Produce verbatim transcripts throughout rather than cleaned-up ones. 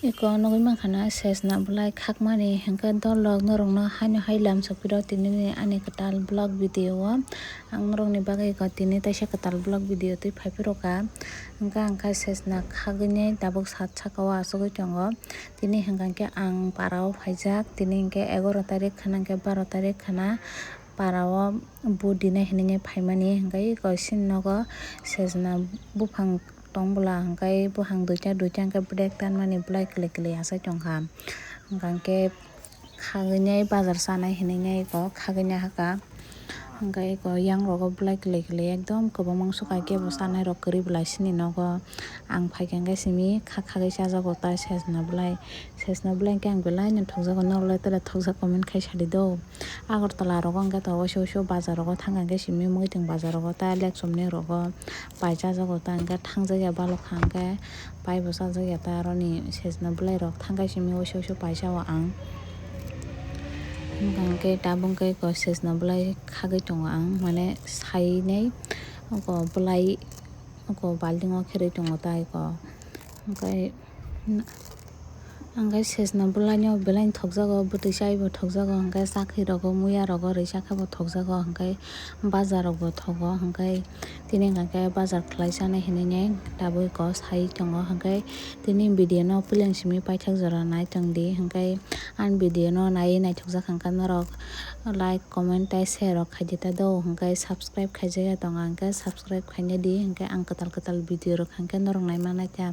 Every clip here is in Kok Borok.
Eko nugwi mankha na sesna bwlai khakmani, hwnkhe dolok norokno haino hai lamsok phiro tinini ani kwtal vlog video o. Ang norokni bagwi eko tini taisa kwtal vlog video twi phai phiro kha. Hwnkhe ang kha sesna khagwini tabuk sat saka o achugwi tongo. Tini hwnkha khe ang para o phaijak, tini hwnkhe egaroh tarik khwna hwnkhe baroh tarik khwna para o vote dinai hinwi phaimani, hwnkhe eko chini nogo sesna buphang tong bwla, hwnkhe buphang duita duita hwnkhe bedek tanmani bwlai kwlwi kwlwi achai tongkha. Hwnkhe khagwinai bazar chanai hinwi eko khagwina hakha. Hwnkhe eko yang rogo bwlai kwlwi kwlwi ekdom kwbangma wngsuka, kebo chanai rok kwrwi bwlai chini nogo. Ang phaikha hwnkhe simi kha khagwi chajago ta sesna bwlai, sesna bwlai hwnkhe ang belai no thokjago, norok lai tele thokjak comment khai sadi do. Agartala rogo hwnkhe to oiso oiso bazar rogo thangkha hwnkhe simi muiting bazar rogo ta election ni rogo pai chajago ta hwnkhe thangjakya balokha hwnkhe pai bo chajakya ta aroni sesna bwlai rok thangkha simi oiso oiso pai chao ang. Hwnkhe tabuk hwnkhe eko sesna bwlai khagwi tongo ang mane sainai oko bwlai oko balting o kherwi tongo ta eko hwnkhe. Hwnkhe sesna bwlaino belai thokjago, bwtwi chaibo thokjago, hwnkhe chakri rogo, muya rogo rwisa khe bo thokjago, hwnkhe bazar rok bo thogo, hwnkhe tini hwnkha khe bazar khlai chanai hinwi tabuk eko sai tongo, hwnkhe tini video no puileng simi paithak jora nai tong di, hwnkhe ani video no naiwi naithokjak hwnkhe norok like, comment tei share rok khaidi ta do, hwnkhe subscribe khaijakya tongo, hwnkhe subscribe khaina di, hwnkhe ang kwtal kwtal video rok hwnkhe norok nai manai ta.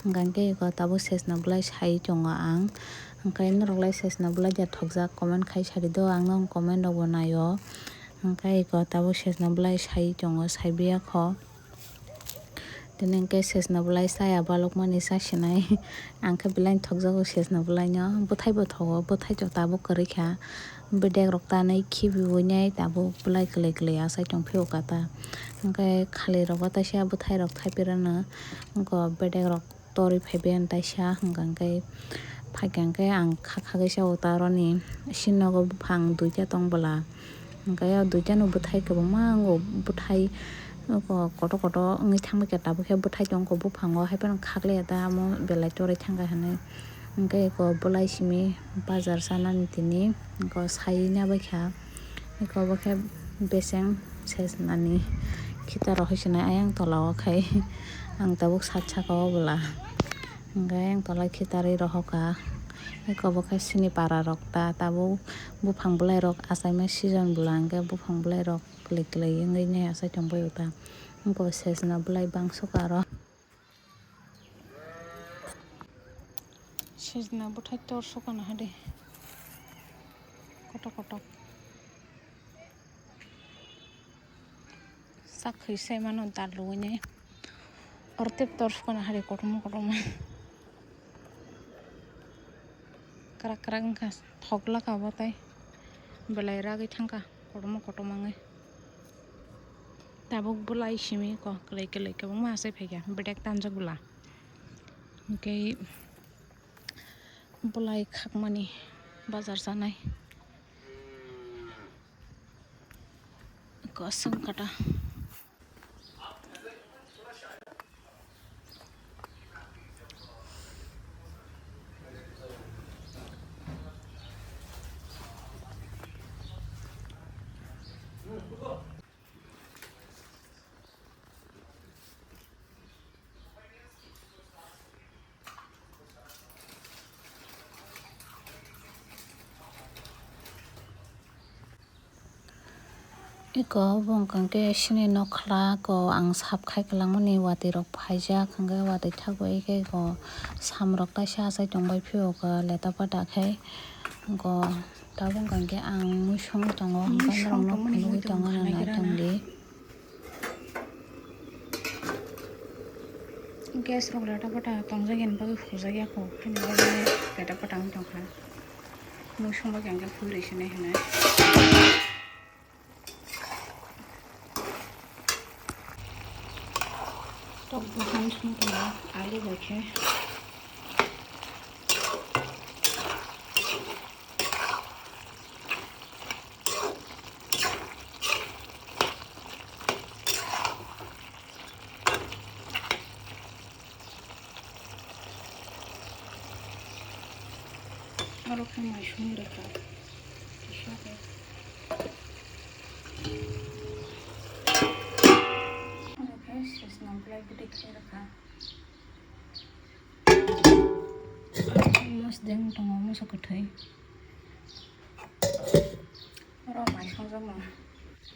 Hwnkhe eko tabuk sesna bwlai sai tongo ang. Hwnkhe norok lai sesna bwlai da thokjak comment khai sadi do, ang no comment rok bo naio. Hwnkhe eko tabuk sesna bwlai sai tongo, saibiya kho. Tini hwnkhe sesna bwlai chaya balokmani chasinai. Ang khe belai thokjago sesna bwlaino. Bwthai bo thogo, bwthai to tabuk kwrwi kha. Bedek rok tanwi khibiwi nai tabuk bwlai kwlwi kwlwi achai tongphio kha ta. Hwnkhe khali rogo taisa bwthai rok thaiperano. Hwnkhe bedek rok torwi phaibai ang taisa hwnkha hwnkhe phaikha hwnkhe ang kha khagwi chao ta aroni chini nogo buphang duita tong bwla. Hwnkhe o duitano bwthai kwbangma wngo, bwthai oko kotor kotor wngwi thangbai kha, tabuk khe bwthai tongkho buphango, haiphano khaklaiya ta, amo belai torwi thangkha hinwi. Hwnkhe eko bwlai simi bazar chanani tini eko saiwi nabaikha, eko bo khe beseng sesnani khitarok hai sinai ayang tola o khai ang tabuk sat saka o bwla. Hwnkhe ang tola khitarwi rohorkha. Eko bo khe chini para rok ta tabuk buphang bwlai rok achaima season bwla hwnkhe buphang bwlai rok kwlwi kwlwi wngwi nai achai tongbaio ta. Bo sesna bwlai bangsuka aro. Sesna bwthai tor sukana hade kotok kotok. Sak khe sai mano dal luwini. Ortep tor sukana hari kotorma kotorma. Krak krak wngkha thok laka bo tai. Belai ragwi thangkha kotorma kotorma wngwi. Tabuk bwlai simi ko kwlai kwlai kwbangma achai phaikha bedek tanjak bwla. Hwnkhe bwlai khakmani bazar chanai. Kosong kata. Eko bo wngkha khe chini nokla ko ang sap khai kwlangmani watwi rok phaijak, hwnkhe watwi thakbai khe ko sam rok taisa achai tongbai phio ko leta pata khai ko tabuk wngkha khe ang mui songwi tongo, hwnkhe norok no phunugwi tongo, nai tongdi. Gas rok leta pata tongjak yani bagwi hujakya kho, haini bagwi leta pata wng tongkha. Mui songba khe ang khe phui rwi sinai hinai. Tok buphang song tongo, alu bai khe. Oro khe mai songwi rwkha. Kisa khe. Oro khe sesnam belai bwtwi khai rwkha. Mosdeng tongo, moso kwthwi. Oro mai songjakma.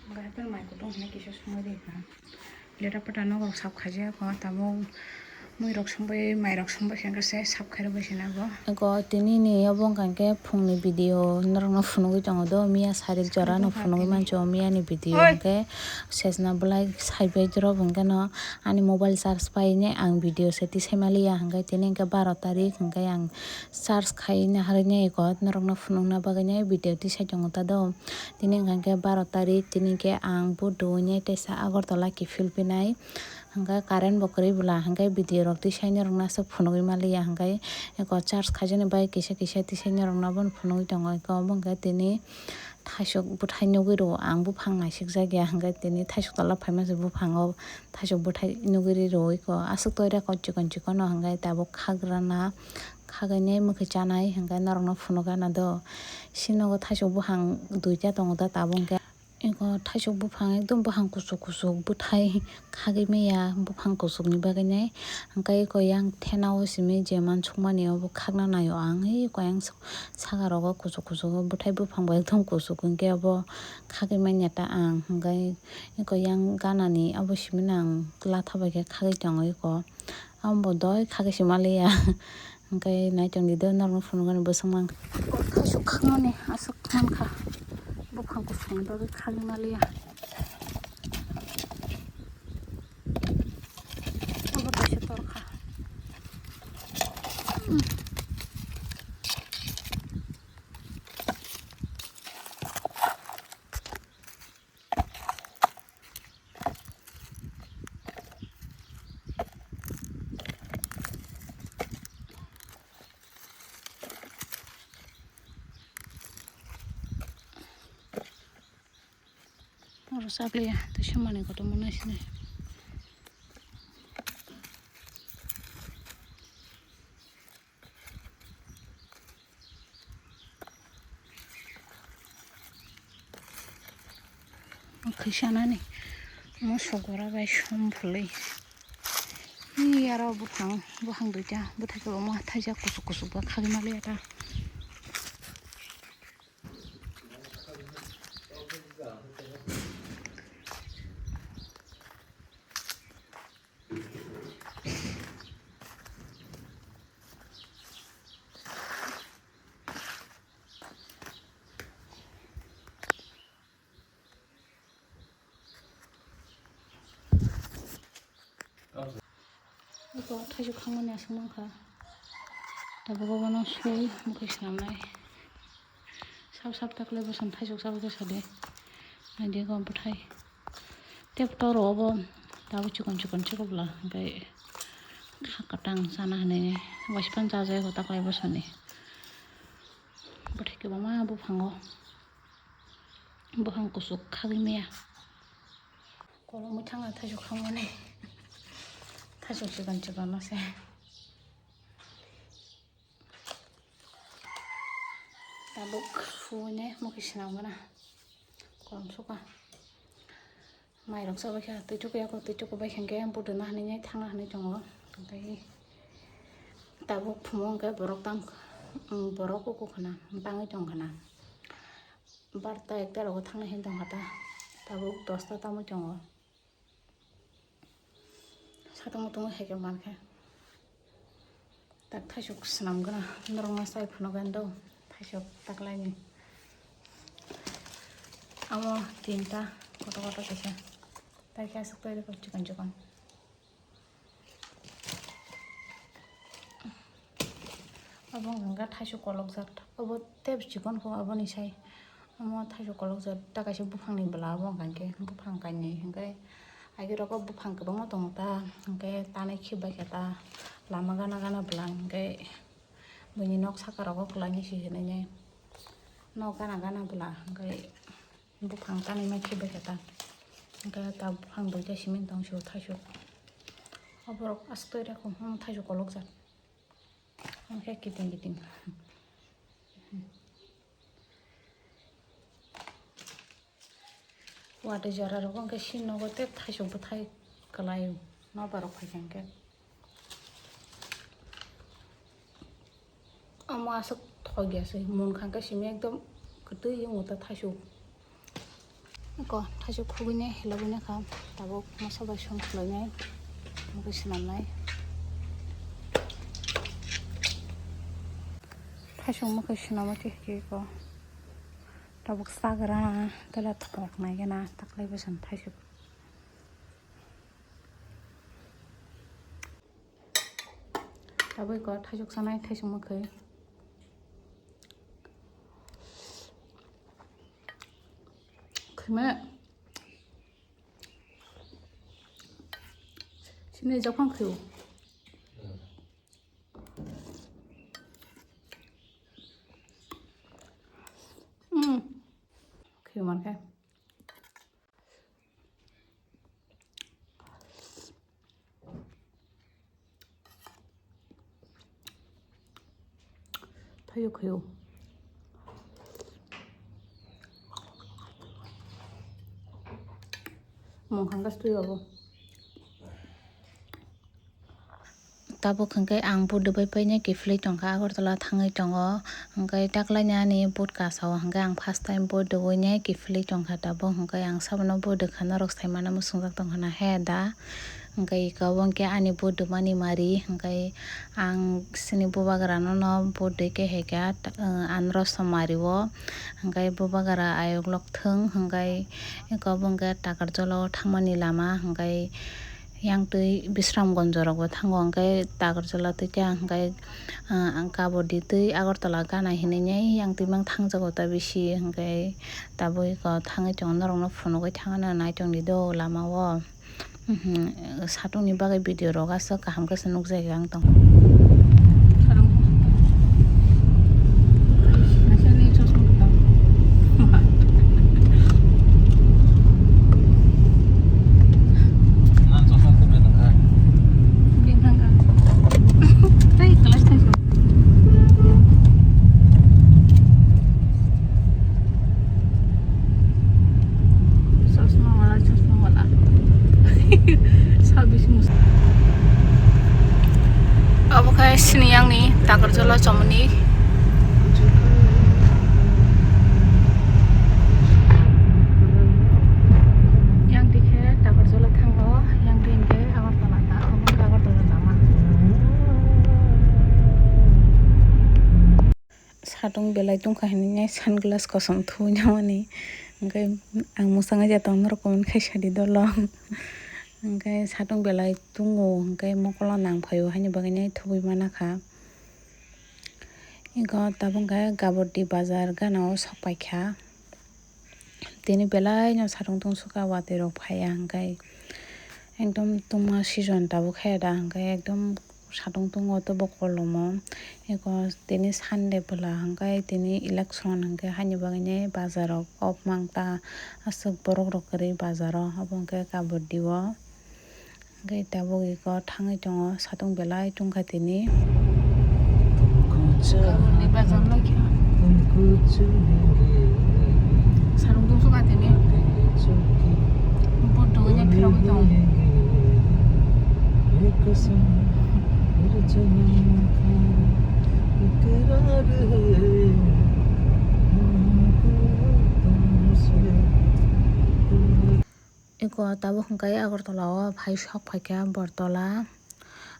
Hwnkhe hapheno mai kutung hinwi kisa songwi rikha. Leta pata nogo sap khaijak kho, tabuk mui rok songbai, mai rok songbai khe se sap khairokbai se nabo. Eko tini ni obo wngkha khe phungni video norokno phunugwi tongo do, miya sarik jora no phunugwi mancho, miya ni video hwnkhe sesna belai saibai drop hwnkhe no ani mobile charge pai ne ang video se tisai maliya hwnkhe tini hwnkhe baro tarik hwnkhe ang charge khai naharwi nai eko norokno phunukna bagwi nai video tisai tongo ta do. Tini hwnkha khe baro tarik, tini khe ang bo duinai teisa Agartala kiphil phinai. Hwnkhe current bo kwrwi bwla, hwnkhe video rok tisai norokno aswk phunugwi maliya, hwnkhe eko charge khaijaknai bai kisa kisa tisai norokno abono phunugwi tongo. Eko omo hwnkhe tini thaisok bwthai nugwi rwo, ang buphang naisikjak ya, hwnkhe tini thaisok tola phaima se buphango thaisok bwthai nugwi rwo. Eko aswk toira kok chikon chikon no hwnkhe tabuk khagrana. Khagainai mwkhwi chanai hwnkhe norokno phunukgana do. Sinogo thaisok buphang duita tongo da tabuk hwnkhe. Eko thaisok buphang ekdom buphang kuchuk kuchuk bwthai khagwi maya buphang kuchukni bagwi nai. Hwnkhe eko yang thenao simi je mansukmani obo khakna naio ang. Eko yang saka rogo kuchuk kuchuk bwthai buphang bo ekdom kuchuk hwnkhe obo khagwi manya ta ang. Hwnkhe eko yang ganani obo simi no ang latha bai khe khagwi tongo eko. Amo bo doi khagwi se maliya. Hwnkhe nai tongdi do norokno phunukgani bwswk mankha. Thaisok khakmani aswk mankha. Buphang kuchukni bagwi khagwi maliya. Abo kaisa torkha. Oro chabliya tei somani kotorma naisinai. Khwisanani mosok gora bai som phulwi. Ni aro buphang, buphang duita, bwthai kwbangma thaijak kuchuk kuchuk ba khagwi maliya ta. Iko thaisok khangmani aswk mankha. Tabuk obono sui mukhwi swnamnai. Sap sap taklai bwswng thaisok sabo khe sadi. Naidi iko bwthai. Tei toro obo tabuk chikon chikon chikon bwla hwnkhe kha kwtang chana hinwi waispan chajago taklai bwswngni. Bwthai kwbangma buphango. Buphang kuchuk khagwi maya. Kolomwi thangna thaisok khangmani. Thaisok chikon chikon no se. Tabuk suine mukhi swnam gana. Kolom suka. Mairok chabai kha twi tuku yako twi tuku bai kha hwnkhe buduna hinwi thangna hinwi tongo. Tei tabuk phumo hwnkhe borok tam, borok uku khwna bangwi tong khwna. Barta ekta rogo thangna hinwi tongkha ta. Tabuk dosta tamwi tongo. Satung mutung hai khe mankhe. Tak thaisok swnam gana norokno chai phunukgani do. Thaisok taklaini. Amo tinta kotor kotor kisa. Tai khe aswk twi rwkha chikon chikon. Obo wngkha thaisok kolokjak. Obo tei chikon kho aboni sai. Omo thaisok kolokjak ta kaisa buphangni bwla obo wngkha khe buphang kainwi hwnkhe agirok o buphang kwbangma tongo ta hwnkhe tanwi khibaikha ta lama gana gana bwla hwnkhe buini nok saka rogo kwlainwi se hinwi nok gana gana bwla hwnkhe. Buphang tanwi ma khibai kha ta. Hwnkhe ta buphang duita simi tong sio thaisok. Oborok aswk twi rw kho, omo thaisok kolokjak. Hwnkhe kiting kiting. Watwi jora rok hwnkhe sini nogo tei thaisok bwthai kwlai o, nobar rok phaikha hwnkhe. Omo aswk thok ya se, munkha hwnkhe simi ekdom kwtwi wng ta thaisok. Ko thaisok khugwini hilogwini kha, tabuk moso bai song khwlainai, mokhe swnamnai. Thaisok mokhe swnamo twi hwnkhe ko tabuk sagra tela thok nai gana taklai bwsang thaisok. Tabuk ko thaisok sanai thaisok mokhe. Khime. Sini jokhon khiu. Hmm. Khiu marke. Thaio khaio. Mungkhang gas twi abo. Tabuk hwnkhe ang boat rwbai painai kiphilwi tongkha, Agartala thangwi tongo. Hwnkhe taklaini ani boat kasao hwnkhe ang first time boat rwui nai kiphilwi tongkha tabuk, hwnkhe ang sabono boat rwkha norok saimano muchungjak tongkha na he da. Hwnkhe iko obo hwnkhe ani boat rwmani mari, hwnkhe ang chini bubagrano no boat rwikhe haikha, ta-, anroso mario, hwnkhe bubagra ayuk lok thwng, hwnkhe iko obo hwnkhe Takarjala o thangmani lama, hwnkhe yang twi Bisramganj rokbo thango, hwnkhe Takarjala twi khe hwnkhe, ah, ang Kabodi twi Agartala gana hinwi nai yang twi mang thangjago ta bisi, hwnkhe tabuk iko thangwi tongo norokno phunugwi thangna naitongdi do lama o. Mhm, satung ni bagwi video rok aswk kaham khe se nukjagwi ang tong. Chosma wala, chosma wala. Sabis mus. Obo khe sini yang ni Takarjala chomoni. Yang di khe Takarjala thango, yang di khe Agartala ta, obo khe Agartala lama. Satung belai tungkha hinwi sunglass kosom thuwi namani, hwnkhe ang mwchangwi ja tong norok comment khai sadi dolo. Hwnkhe satung belai tungo, hwnkhe mokolo nang phaio haini bagwi nai thuwi mana kha. Ego tabuk hwnkhe Kabodi bazar gana o sok paikha. Tini belai no satung tungsukha, watwi rok phaiya hwnkhe ekdom tungma season tabuk khe da, hwnkhe ekdom satung tungo tei bo kolomo. Eko tini Sunday bwla hwnkhe tini election hwnkhe haini bagwi bazar rok off mang ta, aswk borok rok kwrwi bazar o, obo hwnkhe Kabodi o. Hwnkhe tabuk eko thangwi tongo, satung belai tungkha tini. Ni bazar lai kha. Satung tungsukha tini. Boat rwgwi phirogwi tongo. Eko tabuk hwnkhe Agartala o phai sok phaikha Bortola.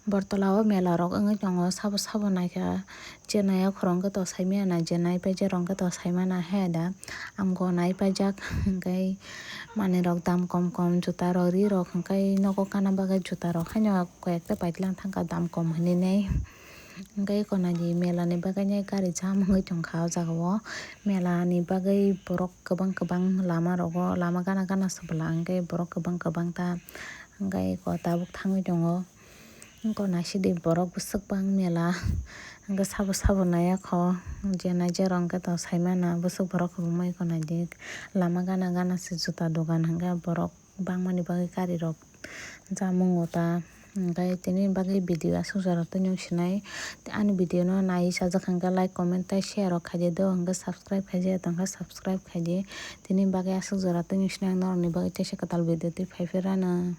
Bortola o mela rok wngwi tongo, sabo sabo naikha. Je naiya khorang khe to saimanya na, je nai paijak rok khe to saimana he da. Ang go nai paijak hwnkhe manwi rok dam kom kom, juta rok ri rok hwnkhe nogo kana bagwi juta rok haino koi ekta paitlang thangkha dam kom hinwi nai. Hwnkhe eko naidi mela ni bagwi nai gari jam wngwi tongkha o jaga o. Mela ni bagwi borok kwbang kwbang lama rogo, lama gana gana se bwla hwnkhe borok kwbang kwbang ta hwnkhe eko tabuk thangwi tongo. Eko naisidi borok bwswk bang mela hwnkhe sabo sabo naiya kho, je nai je rok hwnkhe to saimana bwswk borok kwbangma eko naidi lama gana gana se juta dogan hwnkhe borok bangmani bagwi gari rok. Jamungo ta Hwnkhe tini bagwi video aswk jora twi nwng sinai. Ani video no naiwi sajak hwnkhe like, comment tei share rok khaidi do, hwnkhe subscribe khaijaya tongkha subscribe khaidi. Tini bagwi aswk jora twi nwng sinai, ang norokni bagwi teisa kwtal video twi phaiphirano.